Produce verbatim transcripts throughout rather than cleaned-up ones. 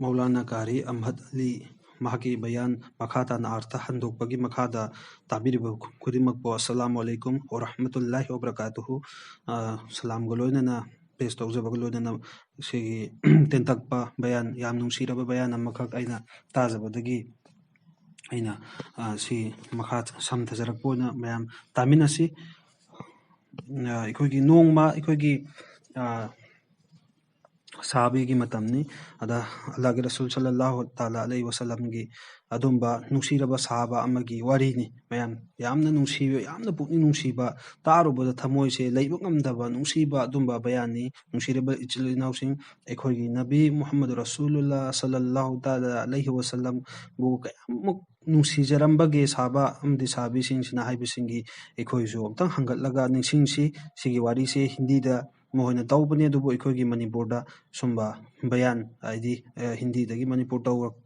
ꯃꯧꯂꯥꯅꯥ ꯀꯥꯔꯤ ꯑꯝꯍꯗ ꯑꯂꯤ, ꯃꯍꯥꯛꯀꯤ ꯕꯌꯥꯟ ꯃꯈꯥ ꯇꯥꯅ ꯑꯥꯔꯊ ꯍꯟꯗꯣꯛꯄꯒꯤ ꯃꯈꯥꯗ ꯇꯥꯕꯤꯔꯤꯕ ꯈꯨꯗꯤꯡꯃꯛꯄꯨ ꯑꯁꯁꯂꯥꯃꯨ ꯑꯂꯩꯀꯨꯝ ꯋꯔꯍꯃꯇꯨꯜꯂꯥꯍꯤ ꯋꯕꯔꯀꯥꯇꯨꯍꯨ꯫ ꯑ, ꯁꯂꯥꯝꯒ ꯂꯣꯏꯅꯅ, ꯄꯦꯁ ꯇꯧꯖꯕꯒ ꯂꯣꯏꯅꯅ, ꯁꯤꯒꯤ ꯇꯦꯟꯇꯛꯄ ꯕꯌꯥꯟ, ꯌꯥꯝ ꯅꯨꯡꯁꯤꯔꯕ ꯕꯌꯥꯟ ꯑꯃꯈꯛ ꯑꯩꯅ ꯇꯥꯖꯕꯗꯒꯤ ꯑꯩꯅ, ꯑ, ꯁꯤ ꯃꯈꯥ ꯁꯝꯊꯖꯔꯛꯄ ꯑꯣꯏꯅ ꯃꯌꯥꯝ ꯇꯥꯃꯤꯟꯅꯁꯤ꯫ ꯑ, ꯑꯩꯈꯣꯏꯒꯤ ꯅꯣꯡꯃ ꯑꯩꯈꯣꯏꯒꯤ, ꯑ, ꯁꯍꯥꯕꯤꯒꯤ ꯃꯇꯝꯅꯤ꯫ ꯑꯗ ꯑꯜꯂꯥꯍꯒꯤ ꯔꯁꯨꯜ ꯁꯜꯂꯜꯂꯥꯍꯨ ꯇꯥꯂꯥ ꯑꯂꯩꯍꯤ ꯋꯁꯜꯂꯝꯒꯤ ꯑꯗꯨꯝꯕ ꯅꯨꯡꯁꯤꯔꯕ ꯁꯍꯥꯕꯥ ꯑꯃꯒꯤ ꯋꯥꯔꯤꯅꯤ꯫ ꯃꯌꯥꯝ ꯌꯥꯝꯅ ꯅꯨꯡꯁꯤꯕ, ꯌꯥꯝꯅ ꯄꯨꯛꯅꯤꯡ ꯅꯨꯡꯁꯤꯕ, ꯇꯥꯔꯨꯕꯗ ꯊꯃꯣꯏꯁꯦ ꯂꯩꯕ ꯉꯝꯗꯕ ꯅꯨꯡꯁꯤꯕ ꯑꯗꯨꯝꯕ ꯕꯌꯥꯟꯅꯤ꯫ ꯅꯨꯡꯁꯤꯔꯕ ꯏꯆꯤꯜ ꯏꯅꯥꯎꯁꯤꯡ, ꯑꯩꯈꯣꯏꯒꯤ ꯅꯕꯤ ꯃꯨꯍꯝꯃꯗ ꯔꯁꯨꯂꯨꯜꯂꯥ ꯁꯜꯂꯜꯂꯥꯍꯨ ꯇꯥꯂꯥ ꯑꯂꯩꯍꯤ ꯋꯁꯜꯂꯝꯕꯨ ꯀꯌꯥꯃꯨꯛ ꯅꯨꯡꯁꯤꯖꯔꯝꯕꯒꯦ ꯁꯍꯥꯕꯥ ꯑꯃꯗꯤ ꯁꯍꯥꯕꯤꯁꯤꯡꯁꯤꯅ ꯍꯥꯏꯕꯁꯤꯡꯒꯤ ꯑꯩꯈꯣꯏꯁꯨ ꯑꯝꯇꯪ ꯍꯪꯒꯠꯂꯒ ꯅꯤꯡꯁꯤꯡꯁꯤ꯫ ꯁꯤꯒꯤ ꯋꯥꯔꯤꯁꯦ ꯍꯤꯟꯗꯤꯗ ꯃꯈꯣꯏꯅ ꯇꯧꯕꯅꯤ, ꯑꯗꯨꯕꯨ ꯑꯩꯈꯣꯏꯒꯤ ꯃꯅꯤꯄꯨꯔꯗ ꯁꯨꯝꯕ ꯕꯌꯥꯟ, ꯍꯥꯏꯗꯤ, ꯑ, ꯍꯤꯟꯗꯤꯗꯒꯤ ꯃꯅꯤꯄꯨꯔ ꯇꯧꯔꯛ-,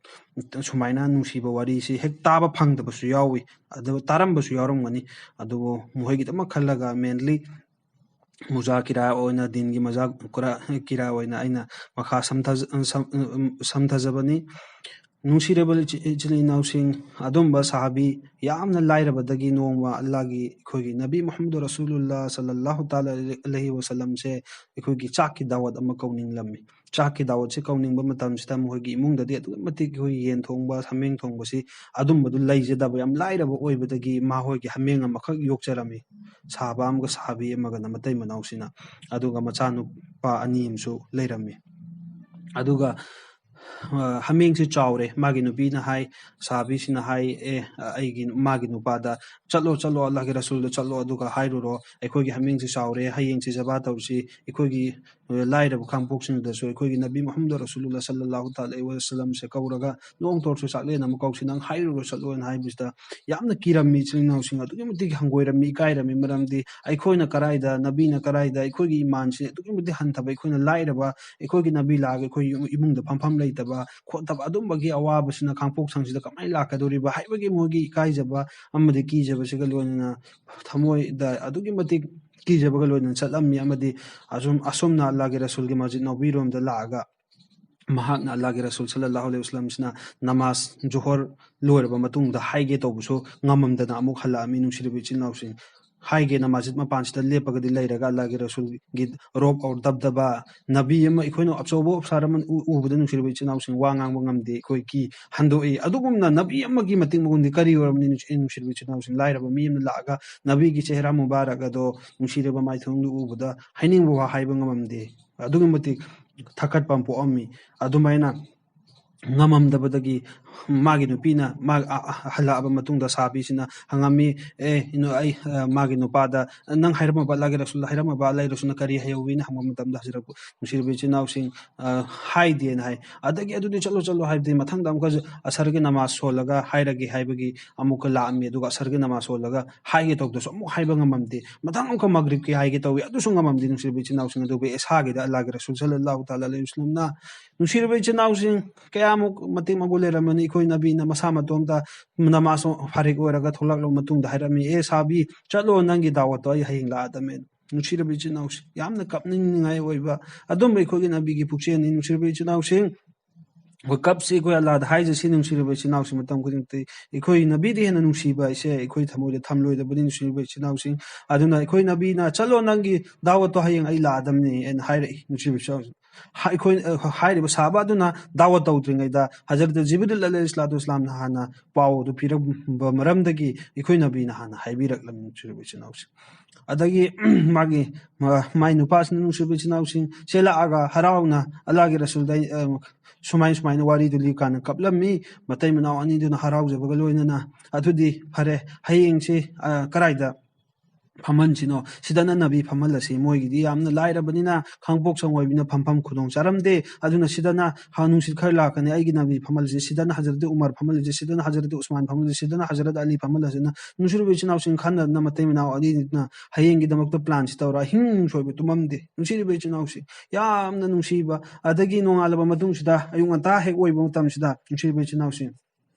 ꯁꯨꯃꯥꯏꯅ ꯅꯨꯡꯁꯤꯕ ꯋꯥꯔꯤꯁꯤ ꯍꯦꯛ ꯇꯥꯕ ꯐꯪꯗꯕꯁꯨ ꯌꯥꯎꯏ, ꯑꯗꯨ ꯇꯥꯔꯝꯕꯁꯨ ꯌꯥꯎꯔꯝꯒꯅꯤ꯫ ꯑꯗꯨꯕꯨ ꯃꯈꯣꯏꯒꯤꯗꯃꯛ ꯈꯜꯂꯒ, mainly ꯃꯨꯖꯥꯀꯤꯔꯥ ꯑꯣꯏꯅ, ꯗꯤꯟꯒꯤ ꯃꯖꯥꯀꯤꯔꯥ ꯑꯣꯏꯅ ꯑꯩꯅ ꯃꯈꯥ ꯁꯝꯊꯖ-, ꯁꯝ-, ꯁꯝꯊꯖꯕꯅꯤ꯫ ꯅꯨꯡꯁꯤꯔꯕ ꯏꯆꯤ-, ꯏꯆꯤꯜ ꯏꯅꯥꯎꯁꯤꯡ, ꯑꯗꯨꯝꯕ ꯁꯍꯥꯕꯤ ꯌꯥꯝꯅ ꯂꯥꯏꯔꯕꯗꯒꯤ ꯅꯣꯡꯃ ꯑꯜꯂꯥꯍꯒꯤ, ꯑꯩꯈꯣꯏꯒꯤ ꯅꯕꯤ ꯃꯨꯍꯝꯃꯗ ꯔꯁꯨꯂꯨꯜꯂꯥ ꯁꯜꯂꯜꯂꯥꯍꯨ ꯇꯥꯂꯥ ꯑꯂꯩꯍꯤ ꯋꯁꯜꯂꯝꯁꯦ ꯑꯩꯈꯣꯏꯒꯤ ꯆꯥꯛꯀꯤ ꯗꯥꯋꯠ ꯑꯃ ꯀꯧꯅꯤꯡꯂꯝꯃꯤ꯫ ꯆꯥꯛꯀꯤ ꯗꯥꯋꯠꯁꯦ ꯀꯧꯅꯤꯡꯕ ꯃꯇꯝꯁꯤꯗ ꯃꯈꯣꯏꯒꯤ ꯏꯃꯨꯡꯗꯗꯤ ꯑꯗꯨꯛꯀꯤ ꯃꯇꯤꯛ ꯑꯩꯈꯣꯏꯒꯤ ꯌꯦꯟ ꯊꯣꯡꯕ, ꯍꯥꯃꯦꯡ ꯊꯣꯡꯕꯁꯤ ꯑꯗꯨꯝꯕꯗꯨ ꯂꯩꯖꯗꯕ, ꯌꯥꯝ ꯂꯥꯏꯔꯕ ꯑꯣꯏꯕꯗꯒꯤ ꯃꯈꯣꯏꯒꯤ ꯍꯥꯃꯦꯡ ꯑꯃꯈꯛ ꯌꯣꯛꯆꯔꯝꯃꯤ꯫ ꯁꯍꯥꯕꯥ ꯑꯃꯒ ꯁꯍꯥꯕꯤ ꯑꯃꯒꯅ, ꯃꯇꯩ ꯃꯅꯥꯎꯁꯤꯅ, ꯑꯗꯨꯒ ꯃꯆꯥꯅꯨꯄꯥ ꯑꯅꯤ ꯑꯃꯁꯨ ꯂꯩꯔꯝꯃꯤ꯫ ꯑꯗꯨꯒ, ꯑ, ꯍꯥꯃꯦꯡꯁꯦ ꯆꯥꯎꯔꯦ꯫ ꯃꯥꯒꯤ ꯅꯨꯄꯤꯅ ꯍꯥꯏ, ꯁꯍꯥꯕꯤꯁꯤꯅ ꯍꯥꯏ, "ꯑꯦ, ꯑꯩꯒꯤ, ꯃꯥꯒꯤ ꯅꯨꯄꯥꯗ, ꯆꯠꯂꯣ, ꯆꯠꯂꯣ, ꯑꯜꯂꯥꯍꯒꯤ ꯔꯁꯨꯜꯗ ꯆꯠꯂꯣ, ꯑꯗꯨꯒ ꯍꯥꯏꯔꯨꯔꯣ, ꯑꯩꯈꯣꯏꯒꯤ ꯍꯥꯃꯦꯡꯁꯦ ꯆꯥꯎꯔꯦ, ꯍꯌꯦꯡꯁꯦ ꯖꯕꯥ ꯇꯧꯁꯤ, ꯑꯩꯈꯣꯏꯒꯤ, ꯑ, ꯂꯥꯏꯔꯕ ꯈꯥꯡꯄꯣꯛꯁꯤꯡꯗꯁꯨ ꯑꯩꯈꯣꯏꯒꯤ ꯅꯕꯤ ꯃꯨꯍꯝꯃꯗ ꯔꯁꯨꯂꯨꯜꯂꯥ ꯁꯜꯂꯜꯂꯥꯍꯨ ꯇꯥꯂꯥ ꯑꯂꯩꯍꯤ ꯋꯁꯜꯂꯝꯁꯦ ꯀꯧꯔꯒ ꯅꯣꯡ ꯇꯣꯔꯁꯨ ꯆꯥꯛꯂꯦꯟ ꯑꯃ ꯀꯧꯁꯤ, ꯅꯪ ꯍꯥꯏꯔꯨꯔꯣ, ꯆꯠꯂꯣꯅ" ꯍꯥꯏꯕꯁꯤꯗ ꯌꯥꯝꯅ ꯀꯤꯔꯝꯃꯤ ꯏꯆꯤꯜ ꯏꯅꯥꯎꯁꯤꯡ, ꯑꯗꯨꯛꯀꯤ ꯃꯇꯤꯛ ꯍꯪꯒꯣꯏꯔꯝꯃꯤ, ꯏꯀꯥꯏꯔꯝꯃꯤ꯫ ꯃꯔꯝꯗꯤ ꯑꯩꯈꯣꯏꯅ ꯀꯔꯥꯏꯗ, ꯅꯕꯤꯅ ꯀꯔꯥꯏꯗ, ꯑꯩꯈꯣꯏꯒꯤ ꯏꯃꯥꯟꯁꯦ ꯑꯗꯨꯛꯀꯤ ꯃꯇꯤꯛ ꯍꯟꯊꯕ, ꯑꯩꯈꯣꯏꯅ ꯂꯥꯏꯔꯕ, ꯑꯩꯈꯣꯏꯒꯤ ꯅꯕꯤ ꯂꯥꯛꯑꯒ ꯑꯩꯈꯣꯏ ꯏꯃꯨꯡꯗ ꯐꯝꯐꯝ ꯂꯩꯇꯕ ꯈꯣꯠꯇꯕ, ꯑꯗꯨꯝꯕꯒꯤ ꯑꯋꯥꯕꯁꯤꯅ ꯈꯥꯡꯄꯣꯛꯁꯪꯁꯤꯗ ꯀꯃꯥꯏꯅ ꯂꯥꯛꯀꯗꯧꯔꯤꯕ ꯍꯥꯏꯕꯒꯤ ꯃꯣꯏꯒꯤ ꯏꯀꯥꯏꯖꯕ ꯑꯃꯗꯤ ꯀꯤꯖꯕꯁꯤꯒ ꯂꯣꯏꯅꯅ ꯊꯃꯣꯏꯗ ꯑꯗꯨꯛꯀꯤ ꯃꯇꯤꯛ ꯀꯤꯖꯕꯒ ꯂꯣꯏꯅꯅ ꯆꯠꯂꯝꯃꯤ꯫ ꯑꯃꯗꯤ ꯑꯁꯨꯝ, ꯑꯁꯣꯝꯅ ꯑꯜꯂꯥꯍꯒꯤ ꯔꯁꯨꯜꯒꯤ ꯃꯁꯖꯤꯗ ꯅꯕꯋꯤꯔꯣꯝꯗ ꯂꯥꯛꯑꯒ ꯃꯍꯥꯛꯅ ꯑꯜꯂꯥꯍꯒꯤ ꯔꯁꯨꯜ ꯁꯜꯂꯜꯂꯥꯍꯨ ꯑꯂꯩꯍꯤ ꯋꯁꯜꯂꯝꯁꯤꯅ ꯅꯃꯥꯖ ꯖꯨꯍꯔ ꯂꯣꯏꯔꯕ ꯃꯇꯨꯡꯗ ꯍꯥꯏꯒꯦ ꯇꯧꯕꯁꯨ ꯉꯝꯃꯝꯗꯅ ꯑꯃꯨꯛ ꯍꯜꯂꯛꯑꯝꯃꯤ꯫ ꯅꯨꯡꯁꯤꯔꯕ ꯏꯆꯤꯜ ꯏꯅꯥꯎꯁꯤꯡ, ꯍꯥꯏꯒꯦꯅ ꯃꯁꯖꯤꯗ ꯃꯄꯥꯟꯁꯤꯗ ꯂꯦꯞꯄꯒꯗꯤ ꯂꯩꯔꯒ ꯑꯜꯂꯥꯍꯒꯤ ꯔꯁꯨꯜꯒꯤ ꯔꯣꯞ ꯑꯧꯔ ꯗꯕꯗꯕꯥ, ꯅꯕꯤ ꯑꯃ, ꯑꯩꯈꯣꯏꯅ ꯑꯆꯧꯕ ꯑꯣꯐꯤꯁꯥꯔ ꯑꯃ ꯎ-, ꯎꯕꯗ ꯅꯨꯡꯁꯤꯔꯕ ꯏꯆꯤꯜ ꯏꯅꯥꯎꯁꯤꯡ ꯋꯥ ꯉꯥꯡꯕ ꯉꯝꯗꯦ, ꯑꯩꯈꯣꯏ ꯀꯤ ꯍꯟꯗꯣꯛꯏ꯫ ꯑꯗꯨꯒꯨꯝꯅ ꯅꯕꯤ ꯑꯃꯒꯤ ꯃꯇꯤꯛ ꯃꯒꯨꯟꯗꯤ ꯀꯔꯤ ꯑꯣꯏꯔꯝꯅꯤ? ꯅꯨꯡꯁꯤ-, ꯅꯨꯡꯁꯤꯔꯕ ꯏꯆꯤꯜ ꯏꯅꯥꯎꯁꯤꯡ, ꯂꯥꯏꯔꯕ ꯃꯤ ꯑꯃꯅ ꯂꯥꯛꯑꯒ ꯅꯕꯤꯒꯤ ꯆꯦꯍꯔꯥ ꯃꯨꯕꯥꯔꯛ ꯑꯗꯣ ꯅꯨꯡꯁꯤꯔꯕ ꯃꯥꯏꯊꯣꯡꯗꯨ ꯎꯕꯗ ꯍꯥꯏꯅꯤꯡꯕ ꯋꯥ ꯍꯥꯏꯕ ꯉꯝꯃꯝꯗꯦ꯫ ꯑꯗꯨꯛꯀꯤ ꯃꯇꯤꯛ ꯊꯛꯀꯠꯄ ꯑꯃ ꯄꯣꯛꯑꯝꯃꯤ꯫ ꯑꯗꯨꯃꯥꯏꯅ ꯉꯝꯃꯝꯗꯕꯗꯒꯤ ꯃꯥꯒꯤ ꯅꯨꯄꯤꯅ ꯃꯥ-, ꯑ-, ꯑ-, ꯍꯜꯂꯛꯑꯕ ꯃꯇꯨꯡꯗ ꯁꯥꯕꯤꯁꯤꯅ ꯍꯪꯉꯝꯃꯤ, "ꯑꯦ, ꯏꯅꯨ-, ꯑꯩ, ꯑ, ꯃꯥꯒꯤ ꯅꯨꯄꯥꯗ, 'ꯅꯪ ꯍꯥꯏꯔꯝꯃꯕ ꯑꯜꯂꯥꯍꯒꯤ ꯔꯁꯨꯜ, ꯍꯥꯏꯔꯝꯃꯕ ꯑꯜꯂꯥꯍꯒꯤ ꯔꯁꯨꯜꯅ ꯀꯔꯤ ꯍꯥꯏꯍꯧꯋꯤꯅ?' ꯍꯪꯕ ꯃꯇꯝꯗ ꯍꯖꯔꯠ ꯅꯨꯡꯁꯤꯔꯕ ꯏꯆꯤꯜ ꯏꯅꯥꯎꯁꯤꯡ, ꯑ, ꯍꯥꯏꯗꯦꯅ ꯍꯥꯏ꯫ ꯑꯗꯒꯤ ꯑꯗꯨꯗꯤ ꯆꯠꯂꯣ, ꯆꯠꯂꯣ ꯍꯥꯏꯕꯗꯤ ꯃꯊꯪꯗ ꯑꯃꯨꯛꯀꯁꯨ ꯑꯁꯔꯒꯤ ꯅꯃꯥꯖ ꯁꯣꯜꯂꯒ ꯍꯥꯏꯔꯒꯦ ꯍꯥꯏꯕꯒꯤ ꯑꯃꯨꯛꯀ ꯂꯥꯛꯑꯝꯃꯤ꯫ ꯑꯗꯨꯒ ꯑꯁꯔꯒꯤ ꯅꯃꯥꯖ ꯁꯣꯜꯂꯒ ꯍꯥꯏꯒꯦ ꯇꯧꯕꯗꯁꯨ ꯑꯃꯨꯛ ꯍꯥꯏꯕ ꯉꯝꯃꯝꯗꯦ꯫ ꯃꯊꯪ ꯑꯃꯨꯛꯀ ꯃꯒ꯭ꯔꯤꯕꯀꯤ ꯍꯥꯏꯒꯦ ꯇꯧꯏ, ꯑꯗꯨꯁꯨ ꯉꯝꯃꯝꯗꯦ꯫ ꯅꯨꯡꯁꯤꯔꯕ ꯏꯆꯤꯜ ꯏꯅꯥꯎꯁꯤꯡ, ꯑꯗꯨꯕꯨ ꯏꯁꯥꯒꯤꯗ ꯑꯜꯂꯥꯍꯒꯤ ꯔꯁꯨꯜ ꯁꯜꯂꯜꯂꯥꯍꯨ ꯇꯥꯂꯥ ꯑꯂꯩꯍꯤ ꯋꯁꯜꯂꯝꯅ ꯅꯨꯡꯁꯤꯔꯕ ꯏꯆꯤꯜ ꯏꯅꯥꯎꯁꯤꯡ, ꯀꯌꯥꯃꯨꯛ ꯃꯇꯤꯛ ꯃꯒꯨꯟ ꯂꯩꯔꯝꯃꯅꯤ꯫ ꯑꯩꯈꯣꯏ ꯅꯕꯤꯅ ꯃꯁꯥ ꯃꯇꯣꯝꯇ ꯅꯃꯥꯖ ꯐꯥꯔꯤꯛ ꯑꯣꯏꯔꯒ ꯊꯣꯛꯂꯛꯂꯕ ꯃꯇꯨꯡꯗ ꯍꯥꯏꯔꯝꯃꯤ, "ꯑꯦ ꯁꯥꯕꯤ, ꯆꯠꯂꯣ, ꯅꯪꯒꯤ ꯗꯥꯋꯠꯇꯣ ꯑꯩ ꯍꯌꯦꯡ ꯂꯥꯛꯑꯗꯝꯃꯦ"꯫ ꯅꯨꯡꯁꯤꯔꯕ ꯏꯆꯤꯜ ꯏꯅꯥꯎꯁꯤꯡ, ꯌꯥꯝꯅ ꯀꯞꯅꯤꯡꯅꯤꯡꯉꯥꯏ ꯑꯣꯏꯕ ꯑꯗꯨꯝꯕ ꯑꯩꯈꯣꯏꯒꯤ ꯅꯕꯤꯒꯤ ꯄꯨꯛꯆꯦꯜꯅꯤ꯫ ꯅꯨꯡꯁꯤꯔꯕ ꯏꯆꯤꯜ ꯏꯅꯥꯎꯁꯤꯡ, ꯑꯩꯈꯣꯏ ꯀꯞꯁꯤ, ꯑꯩꯈꯣꯏ ꯑꯜꯂꯥꯗ ꯍꯥꯏꯖꯁꯤ, ꯅꯨꯡꯁꯤꯔꯕ ꯏꯆꯤꯜ ꯏꯅꯥꯎꯁꯤꯡ, ꯃꯇꯝ ꯈꯨꯗꯤꯡꯃꯛꯇ ꯑꯩꯈꯣꯏ ꯅꯕꯤꯗ ꯍꯦꯟꯅ ꯅꯨꯡꯁꯤꯕ ꯏꯆꯦ ꯑꯩꯈꯣꯏ ꯊꯃꯣꯏꯗ ꯊꯝꯂꯣꯏꯗꯕꯅꯤ, ꯅꯨꯡꯁꯤꯔꯕ ꯏꯆꯤꯜ ꯏꯅꯥꯎꯁꯤꯡ꯫ ꯑꯗꯨꯅ ꯑꯩꯈꯣꯏ ꯅꯕꯤꯅ, "ꯆꯠꯂꯣ, ꯅꯪꯒꯤ ꯗꯥꯋꯠꯇꯣ ꯍꯌꯦꯡ ꯑꯩ ꯂꯥꯛꯑꯗꯝꯅꯤ" ꯍꯥꯏꯅ ꯍꯥꯏꯔꯛꯏ, ꯅꯨꯡꯁꯤꯔꯕ ꯏꯆꯤꯜ ꯏꯅꯥꯎꯁꯤꯡ꯫ ꯍꯥ-, ꯑꯩꯈꯣꯏ, ꯑ, ꯍꯥꯏꯔꯤꯕ ꯁꯍꯥꯕꯥꯗꯨꯅ ꯗꯥꯋꯠ ꯇꯧꯗ꯭ꯔꯤꯉꯩꯗ ꯍꯖꯔꯠ ꯖꯤꯕ꯭ꯔꯤꯜ ꯑꯂꯩꯍꯤ ꯁꯂꯥꯇꯨ ꯋꯁꯂꯥꯝꯅ ꯍꯥꯟꯅ ꯄꯥꯎ ꯑꯗꯨ ꯄꯤꯔꯝꯕ ꯃꯔꯝꯗꯒꯤ ꯑꯩꯈꯣꯏ ꯅꯕꯤꯅ ꯍꯥꯟꯅ ꯍꯥꯏꯕꯤꯔꯛꯂꯝꯃꯤ, ꯅꯨꯡꯁꯤꯔꯕ ꯏꯆꯤꯜ ꯏꯅꯥꯎꯁꯤꯡ꯫ ꯑꯗꯒꯤ ꯃꯥꯒꯤ, ꯃꯥ-, ꯃꯥꯏ ꯅꯨꯄꯥꯁꯤꯅ, ꯅꯨꯡꯁꯤꯔꯕ ꯏꯆꯤꯜ ꯏꯅꯥꯎꯁꯤꯡ, ꯆꯦꯜꯂꯛꯑꯒ ꯍꯔꯥꯎꯅ ꯑꯜꯂꯥꯍꯒꯤ ꯔꯁꯨꯜꯗ, ꯑ, ꯁꯨꯃꯥꯏ ꯁꯨꯃꯥꯏꯅ ꯋꯥꯔꯤꯗꯨ ꯂꯤꯀꯥꯟꯗ ꯀꯞꯂꯝꯃꯤ꯫ ꯃꯇꯩ ꯃꯅꯥꯎ ꯑꯅꯤꯗꯨꯅ ꯍꯔꯥꯎꯖꯕꯒ ꯂꯣꯏꯅꯅ, "ꯑꯗꯨꯗꯤ ꯐꯔꯦ, ꯍꯌꯦꯡꯁꯤ, ꯑ, ꯀꯔꯥꯏꯗ ꯐꯝꯍꯟꯁꯤꯅꯣ? ꯁꯤꯗꯅ ꯅꯕꯤ ꯐꯝꯍꯜꯂꯁꯤ꯫ ꯃꯣꯏꯒꯤꯗꯤ ꯌꯥꯝꯅ ꯂꯥꯏꯔꯕꯅꯤꯅ, ꯈꯪꯄꯣꯛ ꯁꯪ ꯑꯣꯏꯕꯅꯤꯅ ꯐꯝꯐꯝ ꯈꯨꯗꯣꯡ ꯆꯥꯔꯝꯗꯦ꯫ ꯑꯗꯨꯅ ꯁꯤꯗꯅ ꯍ-, ꯅꯨꯡꯁꯤꯠ ꯈꯔ ꯂꯥꯛꯀꯅꯤ, ꯑꯩꯒꯤ ꯅꯕꯤ ꯐꯝꯍꯜꯂꯁꯤ, ꯁꯤꯗꯅ ꯍꯖꯔꯠ ꯎꯃꯔ ꯐꯝꯍꯜꯂꯁꯤ, ꯁꯤꯗꯅ ꯍꯖꯔꯠ ꯎꯁꯃꯥꯟ ꯐꯝꯍꯜꯂꯁꯤ, ꯁꯤꯗꯅ ꯍꯖꯔꯠ ꯑꯂꯤ ꯐꯝꯍꯜꯂꯁꯤꯅ" ꯅꯨꯡꯁꯤꯔꯕ ꯏꯆꯤꯜ ꯏꯅꯥꯎꯁꯤꯡ ꯈꯟꯅꯗꯅ ꯃꯇꯩ ꯃꯅꯥꯎ ꯑꯅꯤꯗꯨꯅ ꯍꯌꯦꯡꯒꯤꯗꯃꯛꯇ ꯄ꯭ꯂꯥꯟꯁꯤ ꯇꯧꯔ ꯑꯍꯤꯡ ꯁꯣꯏꯕ ꯇꯨꯝꯃꯝꯗꯦ꯫ ꯅꯨꯡꯁꯤꯔꯤꯕ ꯏꯆꯤꯜ ꯏꯅꯥꯎꯁꯤꯡ, ꯌꯥꯝꯅ ꯅꯨꯡꯁꯤꯕ꯫ ꯑꯗꯒꯤ ꯅꯣꯡꯉꯥꯜꯂꯕ ꯃꯇꯨꯡꯁꯤꯗ, ꯑꯌꯨꯛ ꯉꯟꯇꯥ ꯍꯦꯛ ꯑꯣꯏꯕ ꯃꯇꯝꯁꯤꯗ, ꯅꯨꯡꯁꯤꯔꯤꯕ ꯏꯆꯤꯜ ꯏꯅꯥꯎꯁꯤꯡ,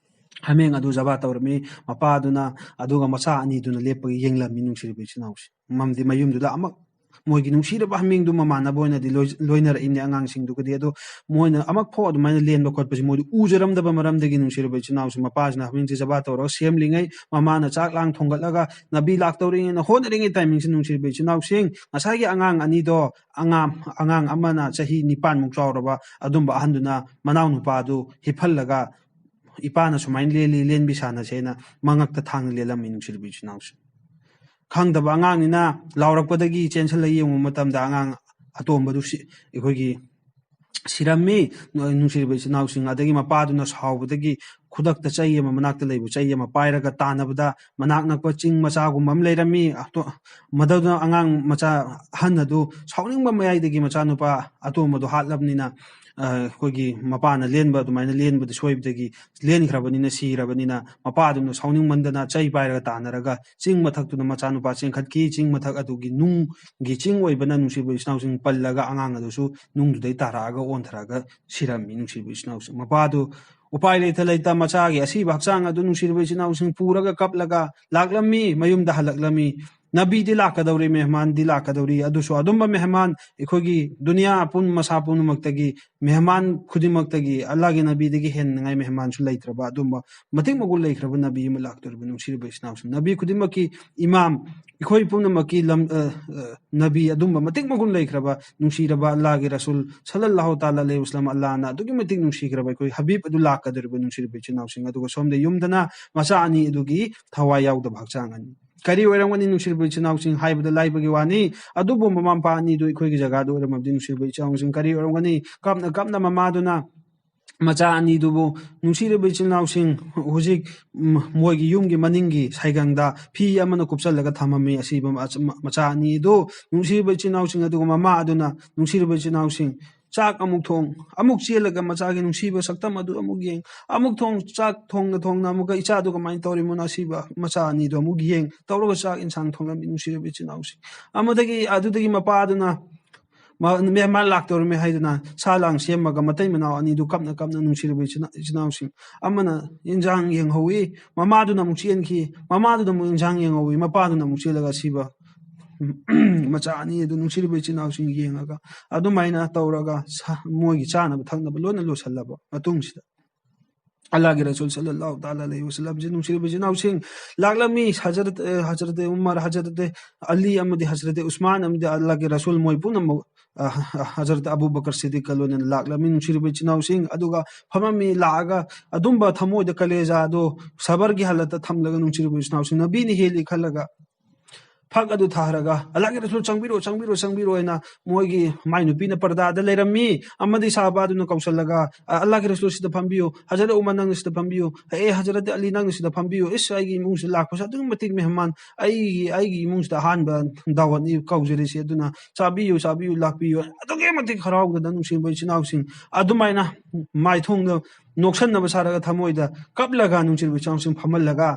ꯍꯥꯃꯦꯡ ꯑꯗꯨ ꯖꯕꯥ ꯇꯧꯔꯝꯃꯤ꯫ ꯃꯄꯥꯗꯨꯅ ꯑꯗꯨꯒ ꯃꯆꯥ ꯑꯅꯤꯗꯨꯅ ꯂꯦꯞꯄꯒ ꯌꯦꯡꯂꯝꯃꯤ, ꯅꯨꯡꯁꯤꯔꯤꯕ ꯏꯆꯤꯜ ꯏꯅꯥꯎꯁꯤꯡ꯫ ꯃꯝꯗꯤ ꯃꯌꯨꯝꯗꯨꯗ ꯑꯃꯨꯛ ꯃꯣꯏꯒꯤ ꯅꯨꯡꯁꯤꯔꯕ ꯍꯥꯃꯦꯡꯗꯨ ꯃꯃꯥꯟꯅꯕ ꯑꯣꯏꯅꯗꯤ ꯂꯣꯏ-, ꯂꯣꯏꯅꯔꯛꯏꯅꯦ ꯑꯉꯥꯡꯁꯤꯡꯗꯨꯒꯗꯤ꯫ ꯑꯗꯣ ꯃꯣꯏꯅ ꯑꯃꯨꯛ ꯐꯥꯎ ꯑꯗꯨꯃꯥꯏꯅ ꯂꯦꯟꯕ ꯈꯣꯠꯄꯁꯤ ꯃꯣꯏꯗꯤ ꯎꯖꯔꯝꯗꯕ ꯃꯔꯝꯗꯒꯤ, ꯅꯨꯡꯁꯤꯔꯕ ꯏꯆꯤꯟ ꯏꯅꯥꯎꯁꯤꯡ, ꯃꯄꯥꯁꯤꯅ ꯍꯥꯃꯦꯡꯁꯦ ꯖꯕꯥ ꯇꯧꯔꯒ ꯁꯦꯝꯂꯤꯉꯩ, ꯃꯃꯥꯅ ꯆꯥꯛ ꯂꯥꯡ ꯊꯣꯡꯒꯠꯂꯒ ꯅꯕꯤ ꯂꯥꯛꯇꯧꯔꯤꯉꯩꯅ ꯍꯣꯠꯅꯔꯤꯉꯩ timingꯁꯤ, ꯅꯨꯡꯁꯤꯔꯕ ꯏꯆꯤꯟ ꯏꯅꯥꯎꯁꯤꯡ, ꯉꯁꯥꯏꯒꯤ ꯑꯉꯥꯡ ꯑꯅꯤꯗꯣ, ꯑꯉꯥꯡ, ꯑꯉꯥꯡ ꯑꯃꯅ ꯆꯍꯤ ꯅꯤꯄꯥꯟꯃꯨꯛ ꯆꯥꯎꯔꯕ ꯑꯗꯨꯝꯕ ꯑꯍꯟꯗꯨꯅ ꯃꯅꯥꯎ ꯅꯨꯄꯥꯗꯨ ꯍꯤꯞꯍꯜꯂꯒ, "ꯏꯄꯥꯅ ꯁꯨꯃꯥꯏꯅ ꯂꯦꯜꯂꯤ, ꯂꯦꯟꯕꯤ ꯁꯥꯟꯅꯁꯦꯅ" ꯃꯉꯛꯇ ꯊꯥꯡꯅ ꯂꯦꯜꯂꯝꯃꯤ, ꯅꯨꯡꯁꯤꯔꯕ ꯏꯆꯤꯟ ꯏꯅꯥꯎꯁꯤꯡ꯫ ꯈꯪꯗꯕ ꯑꯉꯥꯡꯅꯤꯅ ꯂꯥꯎꯔꯛꯄꯗꯒꯤ ꯆꯦꯟꯁꯤꯜꯂ ꯌꯦꯡꯕ ꯃꯇꯝꯗ ꯑꯉꯥꯡ ꯑꯇꯣꯝꯕꯗꯨ ꯁꯤ-, ꯑꯩꯈꯣꯏꯒꯤ ꯁꯤꯔꯝꯃꯤ, ꯅꯨꯡꯁꯤꯔꯕ ꯏꯆꯤꯟ ꯏꯅꯥꯎꯁꯤꯡ꯫ ꯑꯗꯒꯤ ꯃꯄꯥꯗꯨꯅ ꯁꯥꯎꯕꯗꯒꯤ ꯈꯨꯗꯛꯇ ꯆꯩ ꯑꯃ, ꯃꯅꯥꯛꯇ ꯂꯩꯕ ꯆꯩ ꯑꯃ ꯄꯥꯏꯔꯒ ꯇꯥꯟꯅꯕꯗ, ꯃꯅꯥꯛ ꯅꯛꯄ ꯆꯤꯡ ꯃꯆꯥꯒꯨꯝꯕ ꯑꯃ ꯂꯩꯔꯝꯃꯤ꯫ ꯑꯇꯣ-, ꯃꯗꯨꯗ ꯑꯉꯥꯡ ꯃꯆꯥ ꯑꯍꯟ ꯑꯗꯨ ꯁꯥꯎꯅꯤꯡꯕ ꯃꯌꯥꯏꯗꯒꯤ ꯃꯆꯥꯅꯨꯄꯥ ꯑꯇꯣꯝꯕꯗꯣ ꯍꯥꯠꯂꯕꯅꯤꯅ, ꯑ, ꯑꯩꯈꯣꯏꯒꯤ ꯃꯄꯥꯅ ꯂꯦꯟꯕ ꯑꯗꯨꯃꯥꯏꯅ ꯂꯦꯟꯕꯗ ꯁꯣꯏꯕꯗꯒꯤ ꯂꯦꯟꯈ꯭ꯔꯕꯅꯤꯅ, ꯁꯤꯔꯕꯅꯤꯅ, ꯃꯄꯥꯗꯨꯅ ꯁꯥꯎꯅꯤꯡꯃꯟꯗꯅ ꯆꯩ ꯄꯥꯏꯔꯒ ꯇꯥꯟꯅꯔꯒ ꯆꯤꯡ ꯃꯊꯛꯇꯨꯗ ꯃꯆꯥꯅꯨꯄꯥ ꯆꯦꯟꯈꯠꯈꯤ꯫ ꯆꯤꯡ ꯃꯊꯛ ꯑꯗꯨꯒꯤ ꯅꯨꯡꯒꯤ ꯆꯤꯡ ꯑꯣꯏꯕꯅ, ꯅꯨꯡꯁꯤꯕ ꯏꯆꯤꯟ ꯏꯅꯥꯎꯁꯤꯡ, ꯄꯜꯂꯒ ꯑꯉꯥꯡ ꯑꯗꯨꯁꯨ ꯅꯨꯡꯗꯨꯗꯩ ꯇꯥꯔꯛꯑꯒ ꯑꯣꯟꯊꯔꯒ ꯁꯤꯔꯝꯃꯤ, ꯅꯨꯡꯁꯤꯕ ꯏꯆꯤꯟ ꯏꯅꯥꯎꯁꯤꯡ꯫ ꯃꯄꯥꯗꯨ ꯎꯄꯥꯏ ꯂꯩꯇ ꯂꯩꯇ ꯃꯆꯥꯒꯤ ꯑꯁꯤꯕ ꯍꯛꯆꯥꯡ ꯑꯗꯨ, ꯅꯨꯡꯁꯤꯔꯕ ꯏꯆꯤꯟ ꯏꯅꯥꯎꯁꯤꯡ, ꯄꯨꯔꯒ ꯀꯞꯂꯒ ꯂꯥꯛꯂꯝꯃꯤ, ꯃꯌꯨꯝꯗ ꯍꯜꯂꯛꯂꯝꯃꯤ꯫ ꯅꯕꯤꯗꯤ ꯂꯥꯛꯀꯗꯧꯔꯤ, ꯃꯦꯍꯃꯥꯟꯗꯤ ꯂꯥꯛꯀꯗꯧꯔꯤ꯫ ꯑꯗꯨꯁꯨ ꯑꯗꯨꯝꯕ ꯃꯦꯍꯃꯥꯟ, ꯑꯩꯈꯣꯏꯒꯤ ꯗꯨꯅꯤꯌꯥ ꯑꯄꯨꯟ ꯃꯁꯥ ꯄꯨꯝꯅꯃꯛꯇꯒꯤ ꯃꯦꯍꯃꯥꯟ ꯈꯨꯗꯤꯡꯃꯛꯇꯒꯤ, ꯑꯜꯂꯥꯍꯒꯤ ꯅꯕꯤꯗꯒꯤ ꯍꯦꯟꯅꯉꯥꯏ ꯃꯦꯍꯃꯥꯟꯁꯨ ꯂꯩꯇ꯭ꯔꯕ, ꯑꯗꯨꯝꯕ ꯃꯇꯤꯛ ꯃꯒꯨꯟ ꯂꯩꯈ꯭ꯔꯕ ꯅꯕꯤ ꯑꯃ ꯂꯥꯛꯇꯧꯔꯤꯕ, ꯅꯨꯡꯁꯤꯔꯕ ꯏꯆꯤꯟ ꯏꯅꯥꯎꯁꯤꯡ꯫ ꯅꯕꯤ ꯈꯨꯗꯤꯡꯃꯛꯀꯤ ꯏꯃꯥꯝ, ꯑꯩꯈꯣꯏ ꯄꯨꯝꯅꯃꯛꯀꯤ ꯂꯝ-, ꯑ, ꯑ, ꯅꯕꯤ, ꯑꯗꯨꯝꯕ ꯃꯇꯤꯛ ꯃꯒꯨꯟ ꯂꯩꯈ꯭ꯔꯕ, ꯅꯨꯡꯁꯤꯔꯕ ꯑꯜꯂꯥꯍꯒꯤ ꯔꯁꯨꯜ ꯁꯜꯂꯜꯂꯥꯍꯨ ꯇꯥꯂꯥ ꯑꯂꯩꯍꯤ ꯋꯁꯜꯂꯝ, ꯑꯜꯂꯥꯍꯅ ꯑꯗꯨꯛꯀꯤ ꯃꯇꯤꯛ ꯅꯨꯡꯁꯤꯈ꯭ꯔꯕ ꯑꯩꯈꯣꯏ ꯍꯕꯤꯕ ꯑꯗꯨ ꯂꯥꯛꯀꯗꯧꯔꯤꯕ, ꯅꯨꯡꯁꯤꯔꯕ ꯏꯆꯤꯟ ꯏꯅꯥꯎꯁꯤꯡ꯫ ꯑꯗꯨꯒ ꯁꯣꯝꯗ ꯌꯨꯝꯗꯅ ꯃꯆꯥ ꯑꯅꯤ ꯑꯗꯨꯒꯤ ꯊꯋꯥꯏ ꯌꯥꯎꯗꯕ ꯍꯛꯆꯥꯡ ꯑꯅꯤ꯫ ꯀꯔꯤ ꯑꯣꯏꯔꯝꯒꯅꯤ, ꯅꯨꯡꯁꯤꯔꯕ ꯏꯆꯤꯟ ꯏꯅꯥꯎꯁꯤꯡ? ꯍꯥꯏꯕꯗ ꯂꯥꯏꯕꯒꯤ ꯋꯥꯅꯤ꯫ ꯑꯗꯨꯕꯨ ꯃꯃꯥ ꯃꯄꯥ ꯑꯅꯤꯗꯨ ꯑꯩꯈꯣꯏꯒꯤ ꯖꯒꯥꯗ ꯑꯣꯏꯔꯝꯃꯕꯗꯤ, ꯅꯨꯡꯁꯤꯔꯕ ꯏꯆꯤꯟ ꯏꯅꯥꯎꯁꯤꯡ, ꯀꯔꯤ ꯑꯣꯏꯔꯝꯒꯅꯤ? ꯀꯞꯅ ꯀꯞꯅ ꯃꯃꯥꯗꯨꯅ ꯃꯆꯥ ꯑꯅꯤꯗꯨꯕꯨ, ꯅꯨꯡꯁꯤꯔꯕ ꯏꯆꯤꯟ ꯏꯅꯥꯎꯁꯤꯡ, ꯍꯧꯖꯤꯛ, ꯎꯝ, ꯃꯣꯏꯒꯤ ꯌꯨꯝꯒꯤ ꯃꯅꯤꯡꯒꯤ ꯁꯥꯏꯒꯪꯗ ꯐꯤ ꯑꯃꯅ ꯀꯨꯞꯁꯜꯂꯒ ꯊꯝꯃꯝꯃꯤ꯫ ꯑꯁꯤꯕ ꯃꯆꯥ, ꯃꯆꯥ ꯑꯅꯤꯗꯨ, ꯅꯨꯡꯁꯤꯔꯕ ꯏꯆꯤꯟ ꯏꯅꯥꯎꯁꯤꯡ, ꯑꯗꯨꯒ ꯃꯃꯥ ꯑꯗꯨꯅ, ꯅꯨꯡꯁꯤꯔꯕ ꯏꯆꯤꯟ ꯏꯅꯥꯎꯁꯤꯡ, ꯆꯥꯛ ꯑꯃꯨꯛ ꯊꯣꯡ, ꯑꯃꯨꯛ ꯆꯦꯜꯂꯒ ꯃꯆꯥꯒꯤ ꯅꯨꯡꯁꯤꯕ ꯁꯛꯇꯝ ꯑꯗꯨ ꯑꯃꯨꯛ ꯌꯦꯡ, ꯑꯃꯨꯛ ꯊꯣꯡ, ꯆꯥꯛ ꯊꯣꯡꯅ ꯊꯣꯡꯅ ꯑꯃꯨꯛꯀ ꯏꯆꯥꯗꯨ ꯀꯃꯥꯏꯅ ꯇꯧꯔꯤꯃꯣ, ꯑꯁꯤꯕ ꯃꯆꯥ ꯑꯅꯤꯗꯨ ꯑꯃꯨꯛ ꯌꯦꯡ ꯇꯧꯔꯒ ꯆꯥꯛ ꯏꯟꯁꯥꯡ ꯊꯣꯡꯂꯝꯃꯤ, ꯅꯨꯡꯁꯤꯔꯕ ꯏꯆꯤꯟ ꯏꯅꯥꯎꯁꯤꯡ꯫ ꯑꯃꯗꯒꯤ, ꯑꯗꯨꯗꯒꯤ ꯃꯄꯥ ꯑꯗꯨꯅ ꯃ-, ꯃꯦꯍꯃꯥꯟ ꯂꯥꯛꯇꯧꯔꯝꯃꯦ ꯍꯥꯏꯗꯨꯅ ꯁꯥ ꯂꯥꯡ ꯁꯦꯝꯃꯒ ꯃꯇꯩ ꯃꯅꯥꯎ ꯑꯅꯤꯗꯨ ꯀꯞꯅ ꯀꯞꯅ, ꯅꯨꯡꯁꯤꯔꯕ ꯏꯆꯤꯟ-, ꯏꯆꯤꯟ ꯏꯅꯥꯎꯁꯤꯡ, ꯑꯃꯅ ꯏꯟꯖꯥꯡ ꯌꯦꯡꯍꯧꯋꯤ, ꯃꯃꯥꯗꯨꯅ ꯑꯃꯨꯛ ꯆꯦꯟꯈꯤ, ꯃꯃꯥꯗꯨꯅ ꯑꯃꯨꯛ ꯏꯟꯖꯥꯡ ꯌꯦꯡꯍꯧꯋꯤ, ꯃꯄꯥꯗꯨꯅ ꯑꯃꯨꯛ ꯆꯦꯜꯂꯒ ꯑꯁꯤꯕ ꯃꯆꯥ ꯑꯅꯤ ꯑꯗꯨ ꯅꯨꯡꯁꯤꯔꯤꯕ ꯏꯆꯤꯟ ꯏꯅꯥꯎꯁꯤꯡ ꯌꯦꯡꯉꯒ ꯑꯗꯨꯃꯥꯏꯅ ꯇꯧꯔꯒ ꯁꯥ-, ꯃꯣꯏꯒꯤ ꯆꯥꯅꯕ ꯊꯛꯅꯕ ꯂꯣꯏꯅ ꯂꯣꯏꯁꯤꯜꯂꯕ ꯃꯇꯨꯡꯁꯤꯗ, ꯑꯜꯂꯥꯍꯒꯤ ꯔꯁꯨꯜ ꯁꯜꯂꯜꯂꯥꯍꯨ ꯇꯥꯂꯥ ꯑꯂꯩꯍꯤ ꯋꯁꯜꯂꯝꯁꯤ ꯅꯨꯡꯁꯤꯔꯤꯕ ꯏꯆꯤꯟ ꯏꯅꯥꯎꯁꯤꯡ ꯂꯥꯛꯂꯝꯃꯤ꯫ ꯍꯖꯔꯠ, ꯑ, ꯍꯖꯔꯠ ꯎꯃꯔ, ꯍꯖꯔꯠ ꯑꯂꯤ ꯑꯃꯗꯤ ꯍꯖꯔꯠ ꯎꯁꯃꯥꯟ ꯑꯃꯗꯤ ꯑꯜꯂꯥꯍꯒꯤ ꯔꯁꯨꯜ ꯃꯣꯏ ꯄꯨꯝꯅꯃꯛ, ꯑ, ꯍ-, ꯍꯖꯔꯠ ꯑꯕꯨ ꯕꯀꯔ ꯁꯤꯗꯤꯛꯀ ꯂꯣꯏꯅꯅ ꯂꯥꯛꯂꯝꯃꯤ ꯅꯨꯡꯁꯤꯔꯤꯕ ꯏꯆꯤꯟ ꯏꯅꯥꯎꯁꯤꯡ꯫ ꯑꯗꯨꯒ ꯐꯝꯃꯝꯃꯤ, ꯂꯥꯛꯑꯒ ꯑꯗꯨꯝꯕ ꯊꯃꯣꯏꯗ ꯀꯂꯦꯖꯥꯗꯣ ꯁꯕꯔꯒꯤ ꯍꯥꯂꯠꯇ ꯊꯝꯂꯒ ꯅꯨꯡꯁꯤꯔꯤꯕ ꯏꯆꯤꯟ ꯏꯅꯥꯎꯁꯤꯡ ꯅꯕꯤꯅ ꯍꯦꯜꯂꯤ ꯈꯜꯂꯒ ꯐꯛ ꯑꯗꯨ ꯊꯥꯔꯒ, "ꯑꯜꯂꯥꯍꯒꯤ ꯔꯁꯨꯜ, ꯆꯪꯕꯤꯔꯣ, ꯆꯪꯕꯤꯔꯣ, ꯆꯪꯕꯤꯔꯣ" ꯍꯥꯏꯅ ꯃꯣꯏꯒꯤ ꯃꯥꯏ ꯅꯨꯄꯤꯅ ꯄꯔꯗꯥꯗ ꯂꯩꯔꯝꯃꯤ꯫ ꯑꯃꯗꯤ ꯁꯍꯥꯕꯥꯗꯨꯅ ꯀꯧꯁꯜꯂꯒ, "ꯑ-, ꯑꯜꯂꯥꯍꯒꯤ ꯔꯁꯨꯜ, ꯁꯤꯗ ꯐꯝꯕꯤꯌꯨ, ꯍꯖꯔꯠ ꯎꯃꯔ, ꯅꯪꯅ ꯁꯤꯗ ꯐꯝꯕꯤꯌꯨ, ꯑꯦ, ꯍꯖꯔꯠ ꯑꯂꯤ, ꯅꯪꯅ ꯁꯤꯗ ꯐꯝꯕꯤꯌꯨ, ꯏꯁ, ꯑꯩꯒꯤ ꯏꯃꯨꯡꯁꯤꯗ ꯂꯥꯛꯄꯁꯦ ꯑꯗꯨꯛꯀꯤ ꯃꯇꯤꯛ ꯃꯦꯍꯃꯥꯟ, ꯑꯩꯒꯤ, ꯑꯩꯒꯤ ꯏꯃꯨꯡꯁꯤꯗ ꯑꯍꯥꯟꯕ ꯗꯥꯋꯠꯅꯤ ꯀꯧꯖꯔꯤꯁꯦ, ꯑꯗꯨꯅ ꯆꯥꯕꯤꯌꯨ, ꯆꯥꯕꯤꯌꯨ, ꯂꯥꯛꯄꯤꯌꯨ" ꯍꯥꯏꯅ ꯑꯗꯨꯛꯀꯤ ꯃꯇꯤꯛ ꯍꯔꯥꯎꯗꯅ ꯅꯨꯡꯁꯤꯕ ꯏꯆꯤꯟ ꯏꯅꯥꯎꯁꯤꯡ ꯑꯗꯨꯃꯥꯏꯅ ꯃꯥꯏꯊꯣꯡꯗ ꯅꯣꯛꯁꯟꯅꯕ ꯁꯥꯔꯒ ꯊꯃꯣꯏꯗ ꯀꯞꯂꯒ ꯅꯨꯡꯁꯤꯕ ꯏꯆꯤꯟ ꯏꯅꯥꯎꯁꯤꯡ ꯐꯝꯍꯜꯂꯒ